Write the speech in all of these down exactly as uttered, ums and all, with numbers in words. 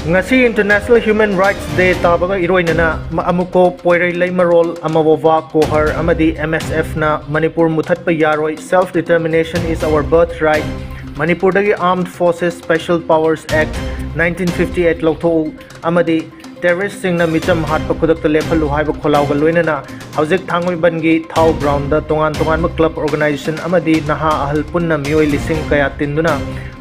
ꯉꯁꯤ International Human Rights Day ꯇꯥꯕꯒ ꯏꯔꯣꯏꯅꯅ ꯃ-, ꯑꯃꯨꯀꯣ, ꯄꯣꯏꯔꯩ ꯂꯩꯃꯔꯣꯜ, ꯑꯃꯋꯣꯋꯥ, ꯀꯣꯍꯔ ꯑꯃꯗꯤ M S F ꯅ "ꯃꯅꯤꯄꯨꯔ ꯃꯨꯊꯠꯄ ꯌꯥꯔꯣꯏ, Self Determination is our birthright, ꯃꯅꯤꯄꯨꯔꯗꯒꯤ Armed Forces Special Powers Act nineteen fifty eight ꯂꯧꯊꯣꯛꯎ ꯑꯃꯗꯤ terrorist ꯁꯤꯡꯅ ꯃꯤꯆꯝ ꯍꯥꯠꯄ ꯈꯨꯗꯛꯇ ꯂꯦꯞꯍꯜꯂꯨ" ꯍꯥꯏꯕ ꯈꯣꯜꯂꯥꯎꯒ ꯂꯣꯏꯅꯅ ꯍꯧꯖꯤꯛ ꯊꯥꯡꯃꯩꯕꯟꯒꯤ ꯊꯥꯎ ground ꯇ ꯇꯣꯉꯥꯟ ꯇꯣꯉꯥꯟꯕ club, organization ꯑꯃꯗꯤ ꯅꯍꯥ ꯑꯍꯜ ꯄꯨꯟꯅ ꯃꯤꯑꯣꯏ ꯂꯤꯁꯤꯡ ꯀꯌꯥ ꯇꯤꯟꯗꯨꯅ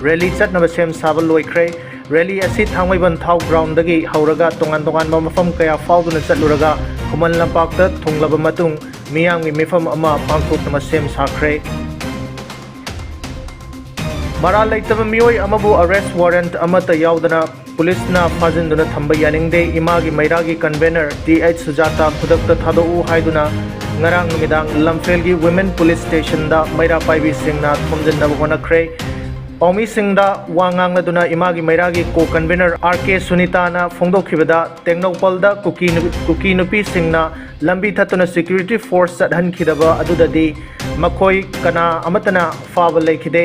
rally ꯆꯠꯅꯕ ꯁꯦꯝ ꯁꯥꯕ ꯂꯣꯏꯈ꯭ꯔꯦ꯫ Rally ꯑꯁꯤ ꯊꯥꯡꯃꯩꯕꯟ ꯊꯥꯎ ground ꯗꯒꯤ ꯍꯧꯔꯒ ꯇꯣꯉꯥꯟ ꯇꯣꯉꯥꯟꯕ ꯃꯐꯝ ꯀꯌꯥ ꯐꯥꯎꯗꯨꯅ ꯆꯠꯂꯨꯔꯒ ꯈꯨꯃꯟ ꯂꯝꯄꯥꯛꯇ ꯊꯨꯡꯂꯕ ꯃꯇꯨꯡ ꯃꯤꯌꯥꯝꯒꯤ ꯃꯤꯐꯝ ꯑꯃ ꯄꯥꯡꯊꯣꯛꯅꯕ ꯁꯦꯝ ꯁꯥꯈ꯭ꯔꯦ꯫ ꯃꯔꯥꯜ ꯂꯩꯇꯕ ꯃꯤꯑꯣꯏ ꯑꯃꯕꯨ arrest warrant ꯑꯃꯠꯇ ꯌꯥꯎꯗꯅ ꯄꯨꯂꯤꯁꯅ ꯐꯥꯖꯤꯟꯗꯨꯅ ꯊꯝꯕ ꯌꯥꯅꯤꯡꯗꯦ꯫ ꯏꯃꯥꯒꯤ ꯃꯩꯔꯥꯒꯤ convener T H ꯁꯨꯖꯥꯇꯥ ꯈꯨꯗꯛꯇ ꯊꯥꯗꯣꯛꯎ ꯍꯥꯏꯗꯨꯅ ꯉꯔꯥꯡ ꯅꯨꯃꯤꯗꯥꯡ ꯂꯝꯐꯦꯜꯒꯤ Women Police Station ꯗ ꯃꯩꯔꯥ ꯄꯥꯏꯕꯤꯁꯤꯡꯅ ꯊꯣꯝꯖꯤꯟꯅꯕ ꯍꯣꯠꯅꯈ꯭ꯔꯦ꯫ ꯄꯥꯎꯃꯤꯁꯤꯡꯗ ꯋꯥ ꯉꯥꯡꯂꯗꯨꯅ ꯏꯃꯥꯒꯤ ꯃꯩꯔꯥꯒꯤ co-convener R K ꯁꯨꯅꯤꯇꯥꯅ ꯐꯣꯡꯗꯣꯛꯈꯤꯕꯗ, ꯇꯦꯡꯅꯧꯄꯜꯗ ꯀꯨꯀꯤ ꯅꯨ-, ꯀꯨꯀꯤ ꯅꯨꯄꯤꯁꯤꯡꯅ ꯂꯝꯕꯤ ꯊꯠꯇꯨꯅ security force ꯆꯠꯍꯟꯈꯤꯗꯕ ꯑꯗꯨꯗꯗꯤ ꯃꯈꯣꯏ ꯀꯅꯥ ꯑꯃꯠꯇꯅ ꯐꯥꯕ ꯂꯩꯈꯤꯗꯦ꯫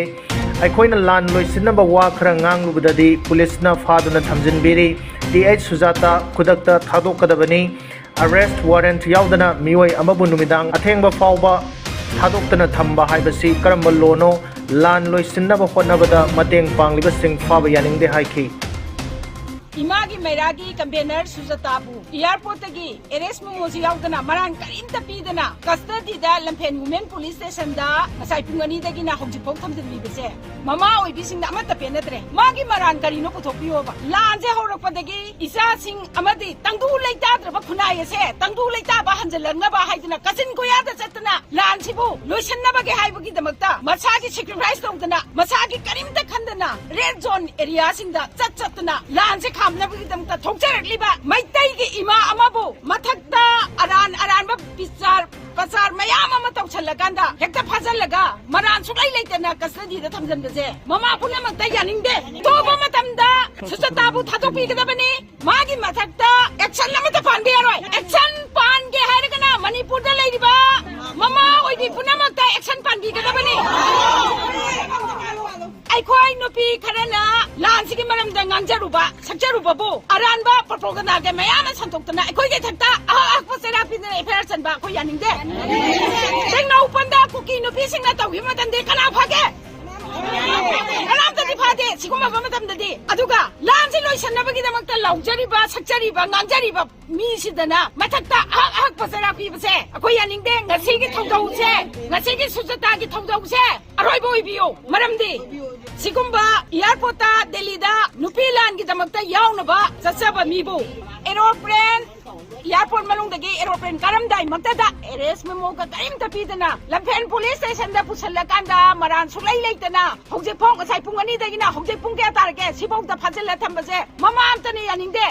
ꯑꯩꯈꯣꯏꯅ ꯂꯥꯟ ꯂꯣꯏꯁꯤꯟꯅꯕ ꯋꯥ ꯈꯔ ꯉꯥꯡꯂꯨꯕꯗꯗꯤ ꯄꯨꯂꯤꯁꯅ ꯐꯥꯗꯨꯅ ꯊꯝꯖꯤꯟꯕꯤꯔꯤ꯫ T H ꯁꯨꯖꯥꯇꯥ ꯈꯨꯗꯛꯇ ꯊꯥꯗꯣꯛꯀꯗꯕꯅꯤ꯫ Arrest warrant ꯌꯥꯎꯗꯅ ꯃꯤꯑꯣꯏ ꯑꯃꯕꯨ ꯅꯨꯃꯤꯗꯥꯡ ꯑꯊꯦꯡꯕ ꯐꯥꯎꯕ ꯊꯥꯗꯣꯛꯇꯅ ꯊꯝꯕ ꯍꯥꯏꯕꯁꯤ ꯀꯔꯝꯕ law ꯅꯣ? ꯂꯥꯟ ꯂꯣꯏꯁꯤꯟꯅꯕ ꯍꯣꯠꯅꯕꯗ ꯃꯇꯦꯡ ꯄꯥꯡꯂꯤꯕꯁꯤꯡ ꯐꯥꯕ ꯌꯥꯅꯤꯡꯗꯦ ꯍꯥꯏꯈꯤ꯫ ꯏꯃꯥꯒꯤ ꯃꯩꯔꯥꯒꯤ convener ꯁꯨꯖꯥꯇꯥꯕꯨ airport ꯇꯒꯤ arrest memo ꯁꯤ ꯌꯥꯎꯗꯅ ꯃꯔꯥꯟ ꯀꯔꯤꯝꯇ ꯄꯤꯗꯅ custody ꯗ ꯂꯝꯐꯦꯜ Women Police Station ꯗ ꯉꯁꯥꯏ ꯄꯨꯡ ꯑꯅꯤꯗꯒꯤꯅ ꯍꯧꯖꯤꯛꯐꯥꯎ ꯊꯝꯖꯤꯟꯕꯤꯕꯁꯦ ꯃꯃꯥ ꯑꯣꯏꯕꯤꯁꯤꯡꯗ ꯑꯃꯠꯇ ꯄꯦꯟꯅꯗ꯭ꯔꯦ꯫ ꯃꯥꯒꯤ ꯃꯔꯥꯟ ꯀꯔꯤꯅꯣ ꯄꯨꯊꯣꯛꯄꯤꯌꯣꯕ꯫ ꯂꯥꯟꯁꯦ ꯍꯧꯔꯛꯄꯗꯒꯤ ꯏꯆꯥꯁꯤꯡ ꯑꯃꯗꯤ ꯇꯪꯗꯨ ꯂꯩꯇꯥꯗ꯭ꯔꯕ ꯈꯨꯟꯅꯥꯏ ꯑꯁꯦ ꯇꯪꯗꯨ ꯂꯩꯇꯥꯕ ꯍꯟꯖꯤꯜꯂꯛꯅꯕ ꯍꯥꯏꯗꯅ ꯀꯥꯆꯤꯟ ꯀꯣꯌꯥꯗ ꯆꯠꯇꯅ ꯂꯥꯟꯁꯤꯕꯨ ꯂꯣꯏꯁꯤꯟꯅꯕꯒꯤ ꯍꯥꯏꯕꯒꯤꯗꯃꯛꯇ ꯃꯁꯥꯒꯤ sacrifice ꯇꯧꯗꯅ, ꯃꯁꯥꯒꯤ ꯀꯔꯤꯝꯇ ꯈꯟꯗꯅ red zone area ꯁꯤꯡꯗ ꯆꯠ ꯆꯠꯇꯅ ꯂꯥꯟꯁꯦ ꯈꯥꯝꯅꯕꯒꯤꯗꯃꯛꯇ ꯊꯣꯛꯆꯔꯛꯂꯤꯕ ꯃꯩꯇꯩꯒꯤ ꯏꯃꯥ ꯑꯃꯕꯨ ꯃꯊꯛꯇ ꯑꯔꯥꯟ ꯑꯔꯥꯟꯕ ꯕꯤꯆꯥꯔ ꯄꯆꯥꯔ ꯃꯌꯥꯝ ꯑꯃ ꯇꯧꯁꯜꯂꯀꯥꯟꯗ ꯍꯦꯛꯇ ꯐꯥꯖꯜꯂꯒ ꯃꯔꯥꯟ ꯁꯨꯛꯂꯩ ꯂꯩꯇꯅ custody ꯗ ꯊꯝꯖꯤꯟꯕꯁꯦ ꯃꯃꯥ ꯄꯨꯝꯅꯃꯛꯇ ꯌꯥꯅꯤꯡꯗꯦ꯫ ꯑꯊꯨꯕ ꯃꯇꯝꯗ ꯁꯨꯖꯥꯇꯥꯕꯨ ꯊꯥꯗꯣꯛꯄꯤꯒꯗꯕꯅꯤ꯫ ꯃꯥꯒꯤ ꯃꯊꯛꯇ action ꯑꯃꯠꯇ ꯄꯥꯟꯕ ꯌꯥꯔꯣꯏ꯫ Action ꯄꯥꯟꯒꯦ ꯍꯥꯏꯔꯒꯅ ꯃꯅꯤꯄꯨꯔꯗ ꯂꯩꯔꯤꯕ ꯃꯃꯥ ꯑꯣꯏꯕꯤ ꯄꯨꯝꯅꯃꯛꯇ action ꯄꯥꯟꯕꯤꯒꯗꯕꯅꯤ꯫ ꯑꯩꯈꯣꯏ ꯅꯨꯄꯤ ꯈꯔꯅ ꯂꯥꯟꯁꯤꯒꯤ ꯃꯔꯝꯗ ꯉꯥꯡꯖꯔꯨꯕ, ꯁꯛꯆꯔꯨꯕꯕꯨ ꯑꯔꯥꯟꯕ ꯄ꯭ꯔꯣꯄꯥꯒꯦꯟꯗꯥꯒꯤ ꯃꯌꯥꯝ ꯑꯃ ꯁꯟꯗꯣꯛꯇꯅ ꯑꯩꯈꯣꯏꯒꯤ ꯏꯊꯛꯇ ꯑꯍꯛ ꯑꯍꯛꯄ ꯆꯩꯔꯥꯛ ꯄꯤꯗꯅ ꯑꯦꯐ ꯑꯥꯏ ꯑꯥꯔ ꯆꯟꯕ ꯑꯩꯈꯣꯏ ꯌꯥꯅꯤꯡꯗꯦ꯫ ꯇꯦꯡꯅꯧ ꯄꯟꯗ ꯀꯨꯀꯤ ꯅꯨꯄꯤꯁꯤꯡꯅ ꯇꯧꯈꯤꯕ ꯃꯇꯝꯗꯤ ꯀꯅꯥ ꯐꯒꯦ? ꯀꯅꯥꯝꯇꯗꯤ ꯐꯥꯗꯦ ꯁꯤꯒꯨꯝꯕ ꯃꯇꯝꯗꯗꯤ꯫ ꯑꯗꯨꯒ ꯂꯥꯟꯁꯤ ꯂꯣꯏꯁꯤꯟꯅꯕꯒꯤꯗꯃꯛꯇ ꯂꯥꯎꯖꯔꯤꯕ, ꯁꯛꯆꯔꯤꯕ, ꯉꯥꯡꯖꯔꯤꯕ ꯃꯤꯁꯤꯗꯅ ꯃꯊꯛꯇ ꯑꯍꯛ ꯑꯍꯛꯄ ꯆꯩꯔꯥꯛ ꯄꯤꯕꯁꯦ ꯑꯩꯈꯣꯏ ꯌꯥꯅꯤꯡꯗꯦ꯫ ꯉꯁꯤꯒꯤ ꯊꯧꯗꯧꯁꯦ, ꯉꯁꯤꯒꯤ ꯁꯨꯖꯇꯥꯒꯤ ꯊꯧꯗꯧꯁꯦ ꯑꯔꯣꯏꯕ ꯑꯣꯏꯕꯤꯌꯨ꯫ ꯃꯔꯝꯗꯤ ꯁꯤꯒꯨꯝꯕ ꯏꯌꯥꯔꯄꯣꯔꯠꯇ ꯗꯦꯜꯂꯤꯗ ꯅꯨꯄꯤ ꯂꯥꯟꯒꯤꯗꯃꯛꯇ ꯌꯥꯎꯅꯕ ꯆꯠꯆꯕ ꯃꯤꯕꯨ ꯑꯦꯔꯣꯄ꯭ꯂꯦꯟ, ꯏꯌꯥꯔꯄꯣꯔꯠ ꯃꯅꯨꯡꯗꯒꯤ ꯑꯦꯔꯣꯄ꯭ꯂꯦꯟ ꯀꯥꯔꯝꯗꯥꯏꯃꯛꯇꯗ ꯑꯦꯔꯦꯁ ꯃꯦꯃꯣꯒ ꯀꯔꯤꯝꯇ ꯄꯤꯗꯅ ꯂꯝꯐꯦꯜ ꯄꯨꯂꯤꯁ ꯁ꯭ꯇꯦꯁꯟꯗ ꯄꯨꯁꯜꯂꯀꯥꯟꯗ ꯃꯔꯥꯟ ꯁꯨꯛꯂꯩ ꯂꯩꯇꯅ ꯍꯧꯖꯤꯛ ꯐꯥꯎ, ꯉꯁꯥꯏ ꯄꯨꯡ ꯑꯅꯤꯗꯒꯤꯅ ꯍꯧꯖꯤꯛ ꯄꯨꯡ ꯀꯌꯥ ꯇꯥꯔꯒꯦ, ꯁꯤꯐꯥꯎꯗ ꯐꯥꯖꯤꯜꯂ ꯊꯝꯕꯁꯦ ꯃꯃꯥ ꯑꯝꯇꯅ ꯌꯥꯅꯤꯡꯗꯦ꯫